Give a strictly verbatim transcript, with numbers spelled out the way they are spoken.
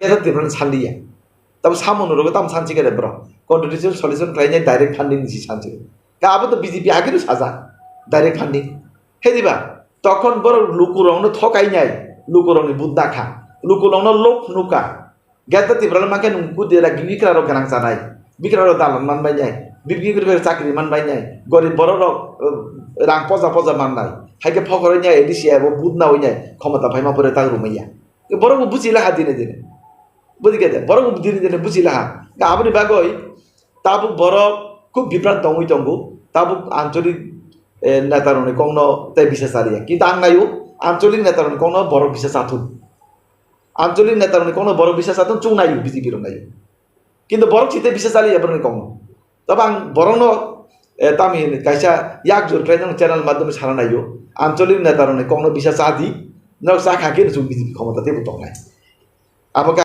Khe Tiprano sanliya. Tamo samung rwgo tamo sansi khe de borok. Constitutional solution khlainai direct funding ni si sansi. Ka abo to B J P agino sajak direct funding. He diba? Tokhon borok lukurokno thokainai, lukurokni budda kha. Lukurokno lok phunukha. Greater Tipraland mankhe nwng kudera bikrarok gwnang chanai. Bikrarok dalan manbainai. Bikri bikri chakri manbainai. Gorib bororok, eh, rang poja poja mannai. Haikhe phokorainai A D C abo budna oinai. Khomota phaima pore tak rumaiya. Borok bo buchi laha dine dine. Buji khe de, borok bo dine dine buchi laha. Ka aboni bagwi tabuk borok khub bipran tongwi tongo. Tabuk ancholik, eh, neta rokni kokno tei bisa chaliya. Kintu ang naio, ancholik neta rokni kokno borok bisa chathun. Ancholik neta rokni kokno borok bisa chathun, chwng naio, B J P rok naio. Kintu borok si tei bisa chaliya borokni kokno. Tabo ang borokno, eh, tamni hwnwi kaisa yak jor khlai nang channel madhyome sana naio. Ancholik neta rokni kokno bisa cha di, norok cha kha khe chwng B J P khomota teibo tongnai. Abo khe